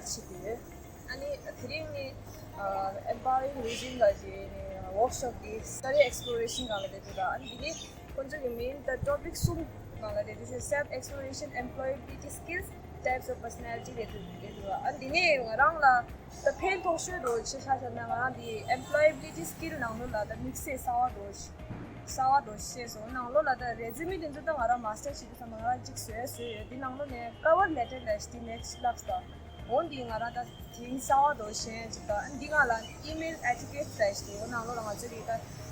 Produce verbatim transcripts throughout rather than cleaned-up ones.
བྱེད་ཀྱི་ཡོད། ཨ་ནི་དེ་རིང་ནི་Empowering Vision ལབ་ཀྱི་ནི་workshop འདི་career exploration སྒང་ལ་བསྡད་འདུག་ད། ཨ་ནི་འདི་ནི་ཁོང་ཚོ་གི་main the topic གསུམ་སྒང་ལ་བསྡད་འདུག self exploration, employability skills, types of personality རེད་འདུག་རེད་འདུག་ཨ་འདི་ནས་ང་རང་ལ་ད་ཕན་ཐོགས་ཤོས་འགྲོ་ཆེ་ཤ་ཤ་ན་ང་རང་འདི་employability skill ནང་ལོགས་ལ་ད་དམིགས་བསལ་གསར་བ་འགྲོ་ཤེས་གསར་བ་འགྲོ་ཤེས་སོང་ནང་ལོགས་ལ་ད་resume དེ་ཚོ་ད་ང་རང་master བྱེད་དུས་ཙམ་པ་ང་རང་གཅིག་བཟོས་བཟོས་ཡོད། འདི་ནང་ལོགས་ནས་cover letter ལ་ཞིག་next ལབ་སོང་། འོ་འདི་ང་རང་ད་དེང་གསར་བ་འགྲོ་ཤེས་ཅིག་ད་འདི་ང་ལ་email etiquette ལ་ཞིག་འོ་ནང་ལོགས་ལ་ང་ཚོ་རིག་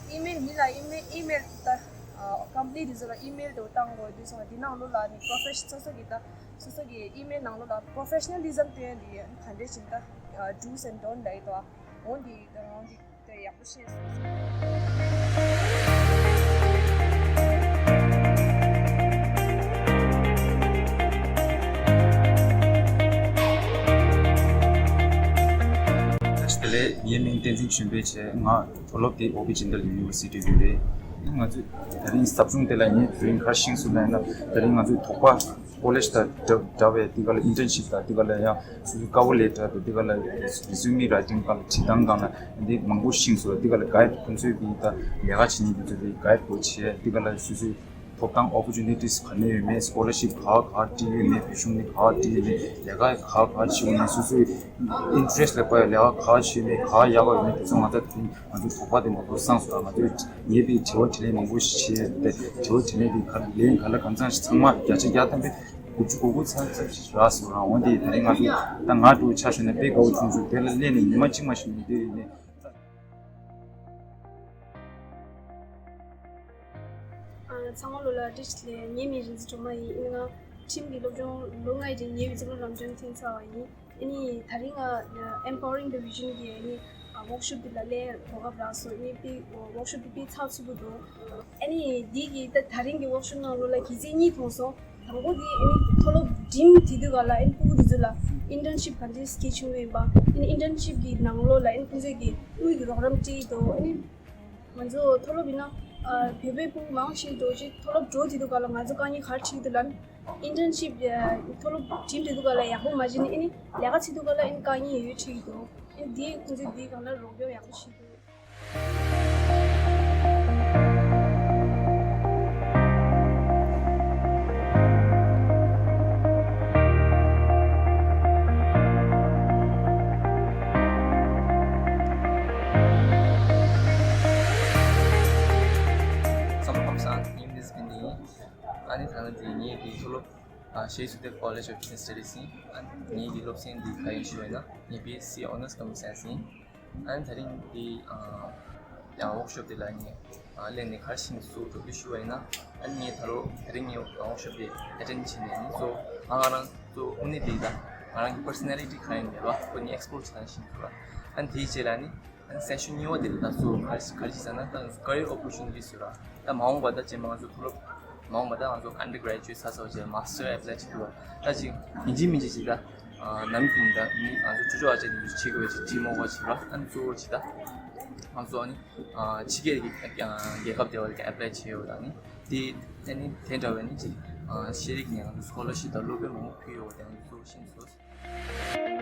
ད་email མི་ལ་email email ད་company དེ་ཚོ་ལ་email དུ་བཏང་དགོས་དུས་སོང་འདི་ནང་ལོགས་ལ་ནི་profession སོ་སོ་གི་ད་སོ་སོ་གི་email ནང་ལོགས་ལ་professionalism དེ་འདི་ག་འདྲས་ཅིག་ད་do's and don't ལ་ཡི་ད། འོ་འདི་ད་འོ་འདི་ད་ཡག་པོ་ཤེས་སོང་། བཀྲ་ཤིས་བདེ་ལེགས། ངའི་མིང་བསྟན་འཛིན་ཆོས་འཕེལ་བྱས། ང་མཐོ་སློབ་དེ་ཨོ་པི་ཇིན་ཏལ་ཡུ་ནི་ཝར་སི་ཊི་དུ་རེད། ང་ཚོས་ད་རིང་ཟབ་སྦྱོང་དེ་ལ་ངས་དུས་ཡུན་ག་རེ་ཤིང་སོང་ལབ་ན། ད་རིང་ང་ཚོའི་དོགས་པ་college དང་འདྲ་བའི་དེ་ག་ལ་internship དང་དེ་ག་ལ་ཡང་སོ་སོའི་cover letter དང་དེ་ག་ལ་resume writing སྒང་ལ་བྲིས་སྟངས་སྒང་ལ་འདི་མང་པོ་ཤིང་སོང་། དེ་ག་ལ་guide ཁོང་ཚོའི་དེ་ད་ལས་ཀ་བྱེད་མཁན་དེ་ཚོ་དེ་guide དགོས་བྱས། དེ་ག་ལ་སོ་སོའི་ཐོབ་ཐང་opportunities ག་ནས་ཡོད་མེད། scholarship ག་ག་བྲིས་ཡོད་མེད། བོད་གཞུང་ནས་ག་བྲིས་ཡོད་མེད། ལས་ཀ་ག་ག་བྱེད་ཡོད་མེད། སོ་སོའི་interest ལ་དཔག་ཡོད་ལས་ཀ་ག་བྱེད་ཡོད་མེད། ག་ཡག་པ་ཡོད་མེད། དེ་ཚོ་ང་ཚོ་དེ་རིང་ང་ཚོའི་དོགས་པ་དེ་མང་པོ་སངས་སོང་། ང་ཚོས་ངས་པའི་དྲི་བ་དྲིས་ལན་མང་པོ་ཞིག་བྱས་ཏེ། དྲི་བ་དྲིས་ལན་དེ་ག་ལན་ག་ལ་གང་འཚམ་ཞིག་ཚང་མ་བརྒྱ་ཆ་བརྒྱ་ཐམ་པའི་དགུ་བཅུ་གོ་དགུ་ཚང་ཚང་ཞིག་རག་སོང་། རང་དབང་དེ་ད་རིང་ང་ཚོ་ད་ང་འགྲོ་ཆ་བཞག་ན་དཔེ་དགའ་བོ་བྱུང་སོང་། དེ་ལ་སླེབས་ནས་ཉི་མ་གཅིག་མ་ཞིག་མི་བསྡད་ཡིན་ནས། ཚང་མ་ལོ་ལ་བཀྲ་ཤིས་བདེ་ལེགས། ངའི་མིང་རིག་འཛིན་སྒྲོལ་མ་ཡིན། ཨ་ནི་ང་ཁྲིམས་ཀྱི་སློབ་སྦྱོང་ལོ་ལྔའི་རིང་ཉེ་བའི་རྩིས་ལོ་ལམ་སྟོན་ཐེངས་ཚར་བ་ཡིན། ཨ་ནི་ད་རིང་ང་Empowering the Vision གི་ཨ་ནི་workshop འདི་ལ་སླེབས་གོ་སྐབས་རག་སོང་། ཨ་ནི་དཔེ་workshop འདི་དཔེ་ཚགས་ཚུད་པོ་འདུག་ཨ་ནི་འདི་གི་ད་ད་རིང་གི་workshop ནང་ལོགས་ལ་གལ་ཆེ་གཉིས་མཐོང་སོང་། དང་པོ་དེ་ཨ་ནི་མཐོ་སློབ་འགྲིམ་དེ་དུས་ག་ལ་ཨ་ནི་ཕྲུ་གུ་དེ་ཚོ་ལ་internship ག་འདྲའི་གལ་ཆེན་པོ་ཡིན་པ། ཨ་ནི་internship གི་ནང་ལོགས་ལ་ཨ་ནི་ཁོང་ཚོས་ཀྱི་དངུལ་གྱི་རོགས་རམ་སྤྲད་འདུག་ཨ་ནི་ང་ཚོ་མཐོ་སློབ་ཡིན་ན་ཨ་བོད་པའི་ཕྲུ་གུ་མང་ཆེ་འགྲོ་ཅིག་མཐོ་སློབ་འགྲོ་དེ་དུས་ག་ལ་ང་ཚོ་དཀའ་ངལ་ག་རེ་འཕྲད་ཀྱི་འདུག་ལབ་ན། internship མཐོ་སློབ་འགྲིམ་དེ་དུས་ག་ལ་ཡག་པོ་མ་བྱས་ནས་ཨ་ནི་ལས་ཀ་བྱེད་དུས་ག་ལ་ཨ་ནི་དཀའ་ངལ་ཡོད་འཕྲད་ཀྱི་འདུག་ཨ་ནི་འདི་ཁོང་ཚོས་འདིའི་སྒང་ལ་རོགས་སྐྱོར་ཡག་པོ་བྱེད་དགོས། བསམ་བློ་ཁམས་བཟང་། ངའི་མིང་འདི་ཟི་ཕིན་ཡིན། ཨ་ནི་ད་ནི་འདི་ངའི་འདི་མཐོ་སློབ་ཨ་ཤེས་སུ་ཏེ་College of Business Studies ཡིན། ཨ་ནི་ངའི་འདི་སློབ་ཚན་འདི་ག་ཡིན་ཞུ་བ་ཡིན་ན། ངའི་B S C Honours Computer Science ཡིན། ཨ་ནི་ད་རིང་འདི་ཨ་ཡང་workshop འདི་ལ་ངས་ཨ་སླེབས་ནས་ག་རེ་ཤེས་སོང་འགྲོ་དུས་ཞུ་བ་ཡིན་ན། ཨ་ནི་ངས་ད་ལོ་ད་རིང་ངས་workshop འདི་attend བྱས་ནས་ནི་གཙོ་བོ་ང་ང་རང་གཙོ་བོ་དངོས་གནས་འདི་ད་ང་རང་གི་personality ག་ཡིན་མེད་པ་ཁོ་ནི་explore བྱེད་སྟངས་ཤེས་དགོས་པ། ཨ་ནི་དེའི་རྗེས་ལ་ནི་ཨ་ནི་session གཉིས་པ་དེ་ལ་ད་གཙོ་བོ་ག་རེ་ག་རེ་བྱེད་ཟེར་ན། ད་career opportunities ཡོད་ར། ད་མ་འོངས་པ་ད་རྗེས་མ་ང་ཚོ་མཐོ་སློབ་མ་འོངས་པ་ད་ང་ཚོ་undergraduate ཚར་ཚར་བ་རྗེས་master apply བྱེད་དུས་ད་ཅིག་ཡིན་གཅིག་མིན་གཅིག་ཅིག་ད་ནམ་རྒྱུན་ད་ནི་ང་ཚོ་ཆོས་ཕྱོགས་ཨ་ཅེ་ནི་བྱེད་དགོས་པ་ཅིག་ཅིག་མོ་བ་ཅིག་ར། ཨ་ནི་གཙོ་བོ་ཅིག་ད་ང་ཚོ་ཨ་ནི་ཕྱི་རྒྱལ་གྱི་རྒྱལ་ཁབ་དེ་བ་ལ་apply བྱེད་ཡོད་ད་ནི་དེ་ཨ་ནི་དེ་འདྲ་བའི་ནི་ཅིག་ཤེས་རིག་ནས་ང་ཚོ་scholarship དང་སློབ་དཔོན་མང་པོ་ཕུལ་ཡོད་པ་དེ་ང་ཚོ་གཙོ་བོ་ཤེས་སོང་།